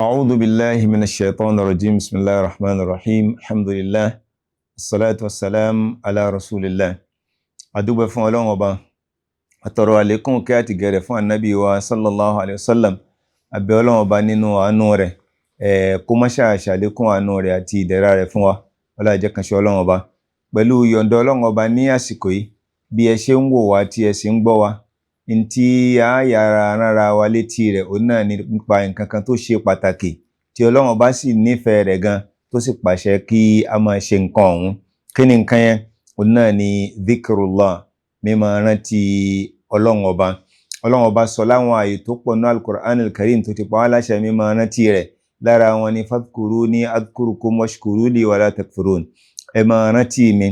أعوذ بالله من الشيطان الرجيم. بسم الله الرحمن الرحيم. الحمد لله، الصلاة والسلام على رسول الله. Adúpẹ́ fún Ọlọ́run Ọba, àtọ̀rọ̀ àlékún kí àti gẹ̀rẹ̀ fún Ànábì wa sallallahu alayhi wa sallam. Abẹ́ Ọlọ́run Ọba nínú àánú rẹ̀, kó má ṣàṣàlékún àánú rẹ̀ àti ìdẹ̀ra rẹ̀ fún wa. Ọlá ìjẹ́ kan ṣe Ọlọ́run Ọba. Pẹ̀lú yọ̀ǹda Ọlọ́run Ọba, ní àsìkò yìí, bí ẹ ṣe ń wò wá tí ẹ sì ń gbọ́ wa, ntí a yára rárá wa létí rẹ̀, òun náà ní nípa nǹkan kan tó ṣe pàtàkì tí Ọlọ́run Ọba sì nífẹ̀ẹ́ rẹ̀ gan, tó sì pàṣẹ kí a máa ṣe nǹkan ọ̀hún. Kí ni nǹkan yẹn? Òun náà ni dhikrullah, mímọ́ rántí Ọlọ́run Ọba. Ọlọ́run Ọba sọ láwọn ààyè tó pọ̀ ní Al-Qur'an al-Karim tó ti pa wá láṣẹ mímọ́ rántí rẹ̀. Lára wọn ni fadhkuruni adhkurukum washkuru li wala takfurun. Ẹ máa rántí mi,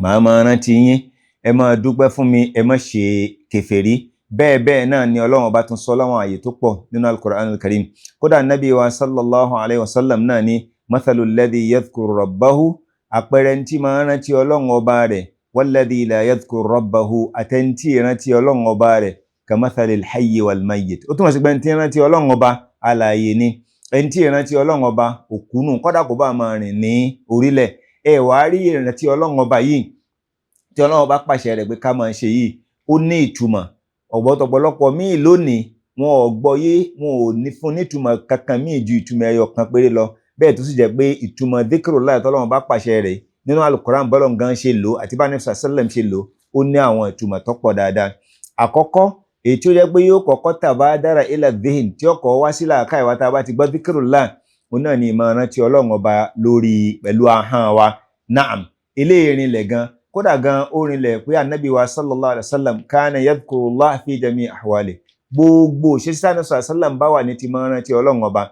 màá máa rántí yín. Ẹ máa dúpẹ́ fún mi, ẹ má ṣe kèfèrí. Bẹ́ẹ̀ bẹ́ẹ̀ náà ni Ọlọ́run Ọba tún sọ láwọn ààyè tó pọ̀ nínú Al-Qur'an al-Karim. Kódà Nabi wa sallallahu alayhi wa sallam náà ni mathalu alladhi yadhkuru rabbahu, àpẹẹrẹ ntí máa rántí Ọlọ́run Ọba rẹ̀, walladhi la yadhkuru rabbahu, àtẹntí rántí Ọlọ́run Ọba rẹ̀, kamathalil hayyi wal mayyit. Ó túmọ̀ sí pé ntí rántí Ọlọ́run Ọba, alààyè ni. Ẹntí rántí Ọlọ́run Ọba, òkú nù, kódà kó bá máa rìn ní orílẹ̀. Ẹ wàá rí ìrántí Ọlọ́run Ọba yìí tí Ọlọ́run Ọba pàṣẹ rẹ̀ pé ká máa ṣe yìí, ó ní ìtumọ̀ ọ̀pọ̀lọpọ̀ míì. Lónìí, wọn ò gbọ́yé, wọn ò ní fún nítumọ̀ kankan míì ju ìtumọ̀ ẹyọ kan péré lọ. Bẹ́ẹ̀ tó sì jẹ́ pé ìtumọ̀ dhikrullah tọ́lọ́run bá pàṣẹ rẹ̀ nínú Alukoran, bọ́lọ̀ gan ṣe lò àti bá Nabi sallam ṣe lò, ó ní àwọn ìtumọ̀ tó pọ̀ dáadáa. Àkọ́kọ́, èyí tí ó jẹ́ pé yóò kọ́kọ́ tabadara ila dhihin, tí ó kọ́ wá sí làákàyè wa tá a bá ti gbọ́ dhikrullah, òun náà ni ìmọ̀ràn tí Ọlọ́run Ọba lórí pẹ̀lú ahọ́n wa. Naam, eléyìí rinlẹ̀ gan. Kódà gan, ó rinlẹ̀ pé Anabi wa sallallahu alayhi wa sallam kana yadhkurullah fi jami ahwali. Gbogbo ṣe sí Anabi sallallahu alayhi wa sallam bá wà ní ti máa rántí Ọlọ́run Ọba.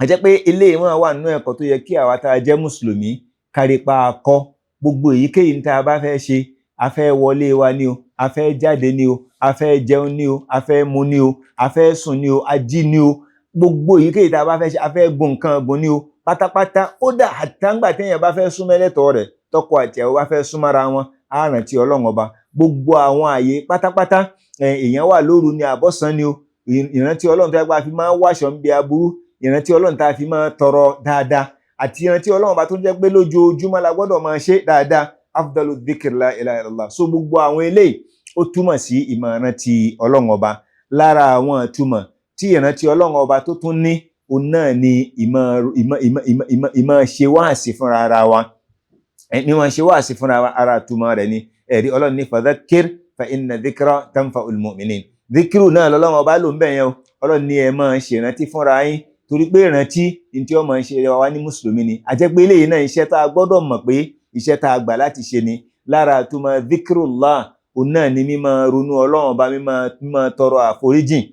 A jẹ́ pé eléyìí wọn wà nínú ẹ̀kọ́ tó yẹ kí àwa tá a jẹ́ mùsùlùmí kárí pa akọ́. Gbogbo èyíkéyìí tá a bá fẹ́ ṣe, a fẹ́ wọlé wa ni o, a fẹ́ jáde ni o, a fẹ́ jẹun ni o, a fẹ́ mu ni o, a fẹ́ sùn ni o, a jí ni o, gbogbo èyíkéyìí tá a bá fẹ́ ṣe, a fẹ́ gun nǹkan gun ni o, pátápátá, kódà àtàǹgbà téèyàn bá fẹ́ súnmọ́ ẹlẹ́tọ̀ọ́ rẹ̀, tọkọ àti ìyàwó bá fẹ́ súnmọ́ra wọn, á rántí Ọlọ́run Ọba. Gbogbo àwọn àyè pátápátá, èèyàn wà lóru ni, àbọ̀sán ni o, ìrántí Ọlọ́run tó yẹ pé a fi máa ń wáṣọ ń bí aburú, ìrántí Ọlọ́run tá a fi máa tọrọ dáadáa, àti ìrántí Ọlọ́run Ọba tó jẹ́ pé lójoojúmọ́ la gbọ́dọ̀ máa ṣe dáadáa, afdalu dhikr la ilaha illallah. So gbogbo àwọn eléyìí, ó túmọ̀ sí ìmọ̀ràn ti Ọlọ́run Ọba. Lára àwọn ìtumọ̀ tí ìrántí Ọlọ́run Ọba tó tún ní, òun náà ni ìmọ̀ ìmọ̀ ìmọ̀ ìmọ̀ ìmọ̀ ìmọ̀ ṣe wáàsí fúnra ara wa. Mímọ̀ ṣe wáàsí fúnra ara ìtumọ̀ rẹ̀ ni. Ẹ̀rí Ọlọ́run ní fadhakkir fa inna dhikra tanfa'ul mu'minin. Dhikiru náà lọ́lọ́run Ọba ló ń bẹ̀ yẹn o. Ọlọ́run ní ẹ máa ṣèrántí fúnra yín, torí pé ìrántí ní tí ó máa ń ṣe wa ní mùsùlùmí ni. A jẹ́ pé eléyìí náà, iṣẹ́ tá a gbọ́dọ̀ mọ̀ pé iṣẹ́ tá a gbà láti ṣe ni. Lára ìtumọ̀ dhikrullah, òun náà ni mímọ̀ ronú Ọlọ́run Ọba, mímọ̀ tọrọ àforíjìn.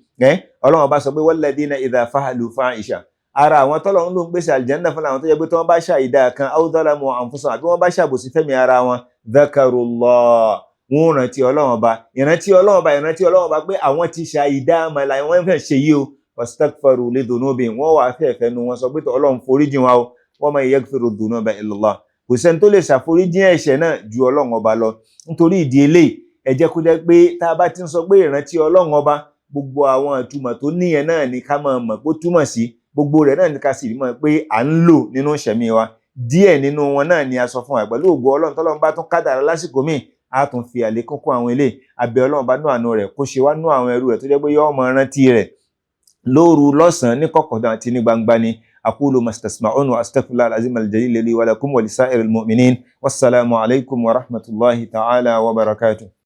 Ọlọ́run Ọba sọ pé walladhina idha fa'alu fahisha. Ara àwọn tọ́lọ́run ló ń pèsè àlìjánnà fún àwọn tó jẹ́ pé tí wọ́n bá ṣàìdá kan, aw zalamu anfusahum, àbí wọ́n bá ṣàbòsí fẹ́mi ara wọn, dhakarullah, wọn ò rántí Ọlọ́run Ọba. Ìrántí Ọlọ́run Ọba, ìrántí Ọlọ́run Ọba pé àwọn ti ṣàìdá mọ̀lá wọ́n fẹ́ ṣe yìí o, fastaghfaru lidhunubihim, wọ́n wà fẹ́ẹ̀fẹ́ nu wọn sọ pé Ọlọ́run, foríjìn wa o. Wa man yaghfiru dhunuba illallah. Kò sẹ́ni tó lè ṣàforíjìn ẹ̀ṣẹ̀ náà ju Ọlọ́run Ọba lọ. Nítorí ìdí eléyìí, ẹ jẹ́ kó jẹ́ pé tá a bá ti ń sọ pé ìrántí Ọlọ́run Ọba, gbogbo àwọn ìtumọ̀ tó níyẹn náà ni ká máa mọ̀ pé ó túmọ̀ sí. Gbogbo rẹ̀ náà ni ká sì mọ̀ pé à ń lò nínú ìṣẹ̀mí wa. Díẹ̀ nínú wọn náà ni a sọ fún wa. Pẹ̀lú ògo Ọlọ́run, tọ́lọ́run bá tún kádàrá lásìkò míì, á tún fi àlékún kún àwọn eléyìí. Abẹ́ Ọlọ́run bá nú àánú rẹ̀, kó ṣe wá nú àwọn ẹrú rẹ̀ tó jẹ́ pé yóò máa rántí rẹ̀ lóru, lọ́sàn-án, ní kọ̀kọ̀ àti ní gbangba ni. Aqulu mastasma'un wa astaghfirullah al-azim al-jalil li wa lakum wa lisa'iril mu'minin. Wassalamu alaikum wa rahmatullahi ta'ala wa barakatuh.